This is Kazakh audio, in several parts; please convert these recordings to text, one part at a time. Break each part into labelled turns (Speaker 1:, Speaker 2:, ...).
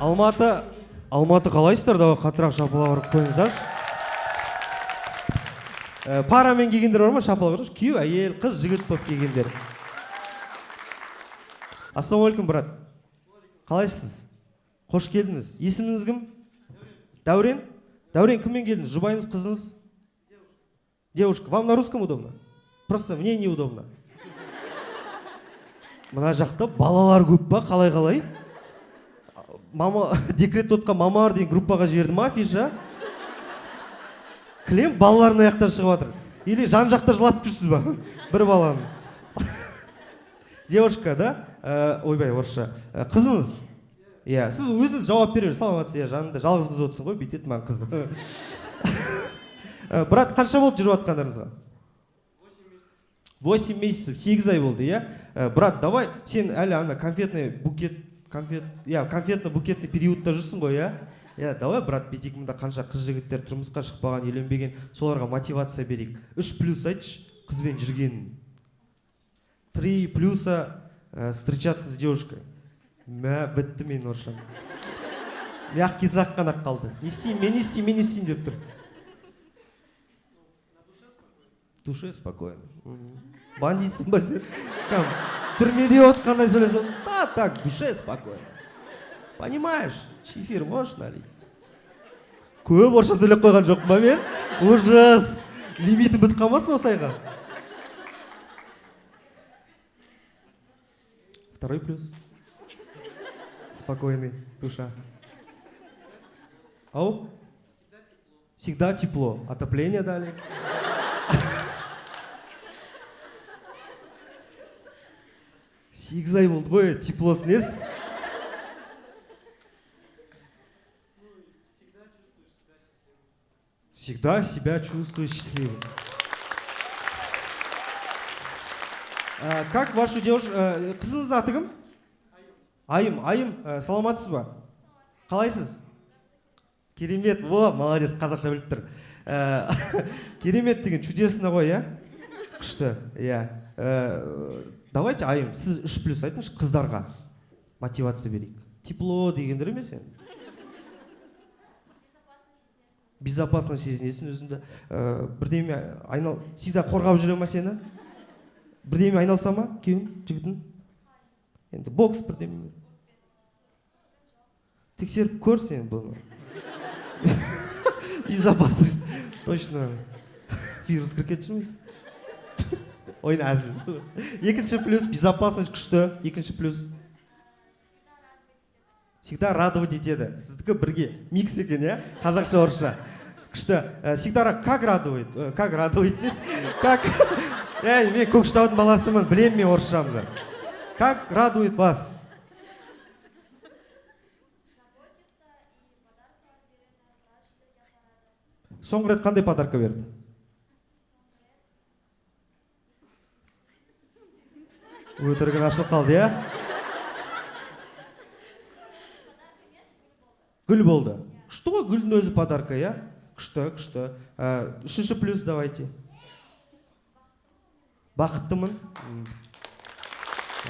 Speaker 1: Алматы, Алматы, қалайсыздар? Давай қаттырақ шапалақ ұрып қойыңыздаршы. Парамен келгендер бар ма? Шапалақ ұрыңызшы. Күйеу, әйел, қыз, жігіт болып келгендер. Ассалаумағалейкум, брат. Қалайсыз? Қош келдіңіз. Есіміңіз кім? Дәурен. Дәурен, кіммен келдіңіз? Жұбайыңыз, қызыңыз? Девушка. Вам на русском удобно? Просто мне неудобно. Мына жақта балалар көп па? Қалай, қалай? Мама декретте отқан мамалар деген группаға жіберді ма афиша? Кілем балалар мына жақтан шығып жатыр. Или жан жақта жылатып жүрсіз ба? Бір баланы. Девушка, да? Ойбай, орысша. Қызыңыз? Иә, сіз өзіңіз жауап бере бер. Саламатсыз, иә, жанында жалғыз қыз отырсың ғой, бүйтеді маған қыз. Брат, қанша болды жүріп жатқандарыңызға? 8 месяцев, 8 ай болды, иә? Брат, давай, сен әлі ана конфетный букет, конфет, иә, конфетно-букетный периодта жүрсің ғой, иә? Иә, давай, брат, бүйтейік, мында қанша қыз жігіттер тұрмысқа шықпаған, үйленбеген, соларға мотивация берейік. Үш плюс айтшы қызбен жүргенін. Три плюса встречаться с девушкой. Мә, бітті менің орысшам. Мягкий знак қана қалды. Не істеймін, мен не істеймін, мен не істеймін деп тұр. В душе спокойно. Бандитсің ба сен? Кәдімгі түрмеде отқандай сөйлесем. Да, так, в душе спокойно. Понимаешь, чефир можешь налить? Көп орысша сөйлеп қойған жоқпын ба мен? Ужас. Лимитім бітіп қалмасын осы айға. Второй плюс. Спокойный душа. Ау? Всегда тепло. Отопление дали. 8 ай болды ғой, теплосы несі? Всегда себя чувствую счастливым. Как вашу девушку? Қызыңыздың аты кім? Айым. Айым, саламатсыз ба? Қалайсыз? Керемет, о, молодец, қазақша біліп тұр. Керемет деген чудесно ғой, иә? Күшті, иә. Давайте, Айым, сіз үш плюс айтыңызшы, қыздарға мотивация берейік. Тепло дегендер емес енді. Безопасно сезінесің өзіңді. Бірдеме айнал, всегда қорғап жүре ма сені? Бірдеме айналыса ма күйеуің, жігітің? Енді бокс бірдеме. Тексеріп көр сен бұны. Безопасность. Точно. Вирус кіріп кетіп жүрміз. Ойын, әзіл. Екінші плюс безопасность, күшті. Екінші плюс. Всегда радовать етеді. Сіздікі бірге микс екен, иә? Қазақша, орысша. Күшті. Всегда как радует? Как радует несі? Как? Ей, мен Көкшетаудың баласымын, білемін мен орысшамды. Как радует вас? Соңғы рет қандай подарка берді? Өтірігін ашылып қалды, иә? Гүл болды. Күшті ғой, гүлдің өзі подарка, иә? Күшті, күшті. Үшінші плюс давайте. Бақыттымын.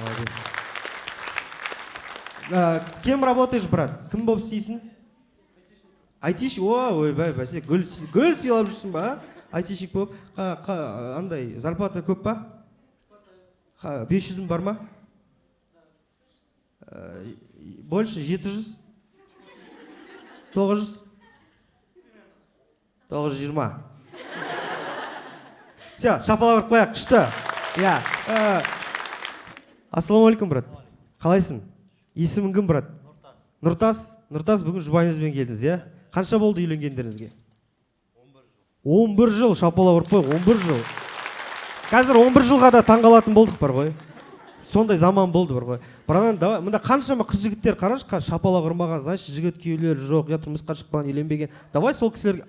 Speaker 1: Молодец. Кем работаешь, брат? Кім болып істейсің? Айтишник. О, ойбай, бәсе, гүл, гүл сыйлап жүрсің ба? Айтишник болып. Андай, зарплата көп па? 500 мың бар ма? Больше, 700? 900? 920. Все, шапалақ ұрып қояйық, күшті. Иә. Ассалаумағалейкум, брат. Қалайсың? Есімің кім, брат? Нұртас. Нұртас, Нұртас, бүгін жұбайыңызбен келдіңіз, иә? Қанша болды үйленгендеріңізге? 11 жыл. 11 жыл, шапалақ ұрып қояйық, 11 жыл. Қазір 11 жылға да таңғалатын болдық бар ғой. Сондай заман болды бар ғой. Братан, давай, мында қаншама қыз жігіттер қарашы, шапалақ ұрмаған, значит, жігіт күйеулері жоқ, я тұрмысқа шықпаған, үйленбеген. Давай сол кісілерге.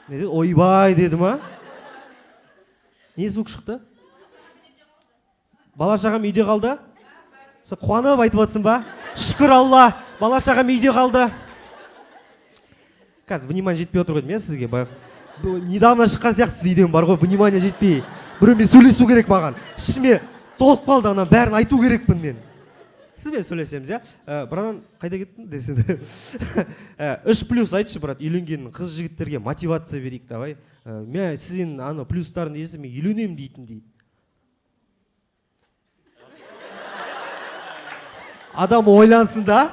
Speaker 1: Не деді? Ойбай деді ма? Не звук шықты? Бала шағам үйде қалды? Сен қуанып айтып отырсың ба? Шүкір Алла, бала шағам үйде қалды. Қазір внимание жетпей отыр ғой деймін, иә, сізге байғұс. Недавно шыққан сияқтысыз үйден бар ғой, внимание жетпей. Біреумен сөйлесу керек маған. Ішіме толып қалды ана, бәрін айту керекпін мен. Сізбен сөйлесеміз, иә. Братан, қайда кеттің десең. 3 плюс айтшы, брат, үйленгеннің қыз жігіттерге мотивация берейік, давай. Мен сізден ана плюстарын естіп, мен үйленемін дейтіндей. Адам ойлансын да,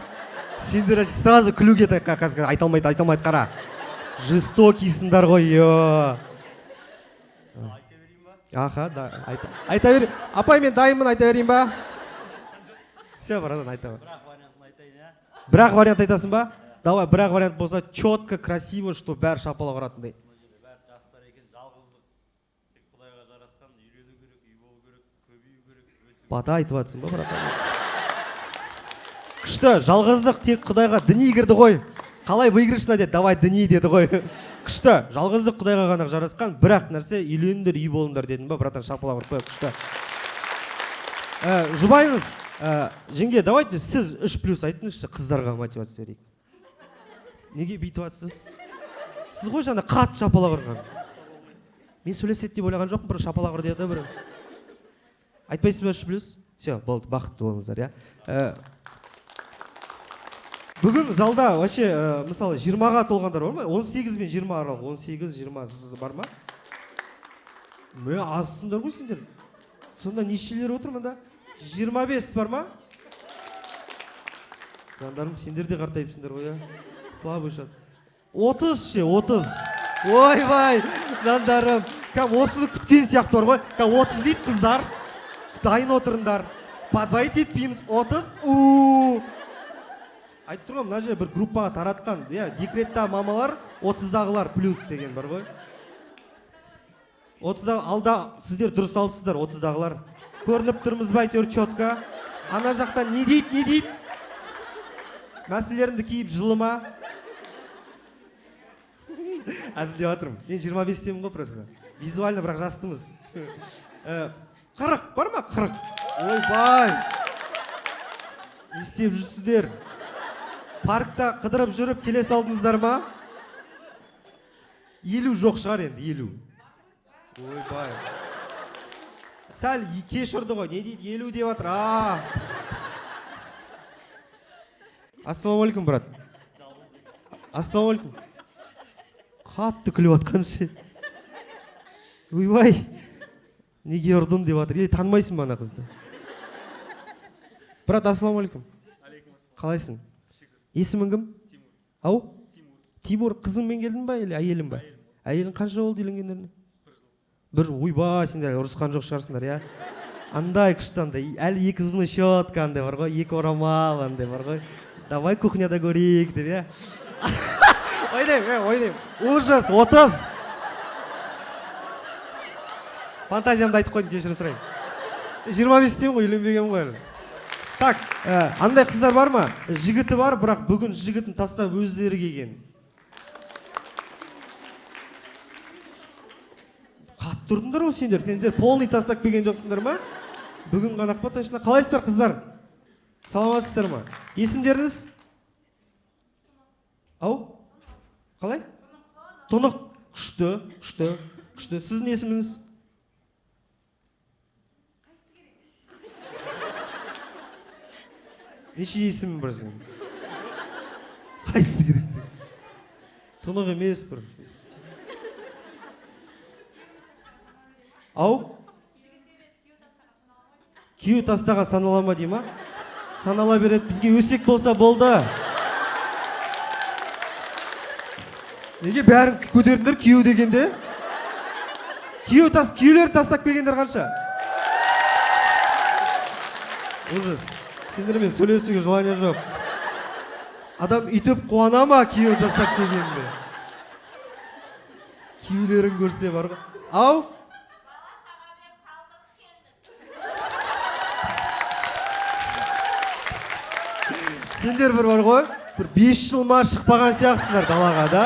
Speaker 1: сендер сразу күлуге қазір айта алмайды, айта алмайды, қара. Жестокийсыңдар ғой, ё.
Speaker 2: Айта берейін ба?
Speaker 1: Аха, да, айта. Айта бер. Апай, мен дайынмын, айта берейін ба? Все, братан, айта бер.
Speaker 2: Бір-ақ вариантын айтайын, ә?
Speaker 1: Бір-ақ вариант айтасың ба? Давай, бір-ақ вариант болса, четко, красиво, что бәрі шапалақ ұратындай.
Speaker 2: Мына жерде бәрі жастар екен, жалғыздық тек Құдайға жарасқан, үйлену керек, үй болу керек, көбею керек, өсу.
Speaker 1: Бата айтып жатсың ба, братан? Күшті, жалғыздық тек Құдайға, діни кірді ғой. Қалай выигрышно деді, давай діни деді ғой. Күшті, жалғыздық Құдайға ғана жарасқан, бірақ нәрсе үйленіңдер, үй болыңдар дедің ба, братан, шапалақ ұрып қояйық, күшті. Жұбайыңыз, жеңге, давайте сіз 3 плюс айтыңызшы, қыздарға мотивация берейік. Неге бүйтіп жатсыз? Сіз ғой жаңа қатты шапалақ ұрған. Мен сөйлеседі деп ойлаған жоқпын, бір шапалақ ұр деді біреу. Айтпайсыз ба 3 плюс? Все, болды, бақытты болыңыздар, иә. Бүгін залда вообще, мысалы, 20-ға толғандар бар ма? 18 бен 20 аралығы, 18-20 бар ма? Мә, азсыңдар ғой сендер. Сонда нешелер отыр мында? 25 бар ма? Жандарым, сендер де қартайыпсыңдар ғой, иә? Слабый шат. 30 ше, 30. Ойбай, жандарым. Кәм осыны күткен сияқты бар ғой. Кәм 30 дейді қыздар. Дайын отырыңдар. Подвоить етпейміз. 30. У. Айтып тұрмын, мына жерде бір группаға таратқан, иә, декретта мамалар, 30-дағылар плюс деген бар ғой. 30-дағы алда сіздер дұрыс алыпсыздар, 30-дағылар. Көрініп тұрмыз ба әйтеуір четко. Ана жақтан не дейді, не дейді? Мәселелеріңді киіп жылы ма? Әзілдеп жатырмын. Мен 25-темін ғой просто. Визуально бірақ жастымыз. 40 бар ма? 40. Ойбай! Не істеп жүрсіздер? Паркта қыдырып жүріп келе салдыңыздар ма? 50 жоқ шығар енді, 50. Ойбай. Сәл кеш ұрды ғой, не дейді, 50 деп жатыр. А. Ассалаумағалейкум, брат. Ассалаумағалейкум. Қатты күліп жатқан ше. Ойбай. Неге ұрдың деп жатыр. Или танымайсың ба ана қызды? Брат, ассалаумағалейкум.
Speaker 3: Алейкум ассалам.
Speaker 1: Қалайсың?
Speaker 3: Шүкір.
Speaker 1: Есімің кім?
Speaker 3: Тимур.
Speaker 1: Ау?
Speaker 3: Тимур.
Speaker 1: Тимур, қызыңмен келдің ба или әйелің ба?
Speaker 3: Әйелім.
Speaker 1: Әйелің қанша болды үйленгендеріне?
Speaker 3: 1 жыл.
Speaker 1: 1 жыл. Ойбай, сендер әлі ұрысқан жоқ шығарсыңдар, иә? Андай күшті андай, әлі 2 зубной щетка андай бар ғой, 2 орамал андай бар ғой. Давай кухняда көрейік деп, иә? Ойнаймын, ойнаймын. Ужас, 30. Фантазиямды айтып қойдым, кешірім сұраймын. 25-темін ғой, үйленбегенмін ғой әлі. Так, андай қыздар бар ма? Жігіті бар, бірақ бүгін жігітін тастап өздері келген. Қатты тұрдыңдар ғой сендер. Сендер полный тастап келген жоқсыңдар ма? Бүгін ғана ақ па точно? Қалайсыздар, қыздар? Саламатсыздар ма? Есімдеріңіз? Ау? Қалай? Тұнық. Күшті, күшті, күшті. Сіздің есіміңіз? Неше есімің бар сенің? Қайсысы керек деп? Тұнық емес бір. Ау? Күйеу тастаған санала ма дей ма? Санала береді, бізге өсек болса болды. Неге бәрін көтердіңдер күйеу дегенде? Күйеулер тастап келгендер қанша? Ужас. Сендермен сөйлесуге желание жоқ. Адам үйтіп қуана ма күйеу тастап келгенде? Күйеулерін көрсе бар ғой. Ау? Сендер бір бар ғой, бір 5 жыл ма шықпаған сияқтысыңдар далаға, да?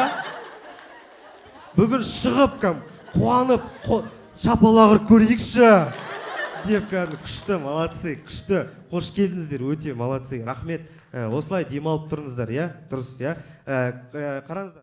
Speaker 1: Бүгін шығып кәм, қуанып, шапалақ ұрып көрейікші деп кәдімгі күшті, молодцы, күшті. Қош келдіңіздер, өте молодцы, рахмет. Осылай демалып тұрыңыздар, иә? Дұрыс, иә? Қараңыздар.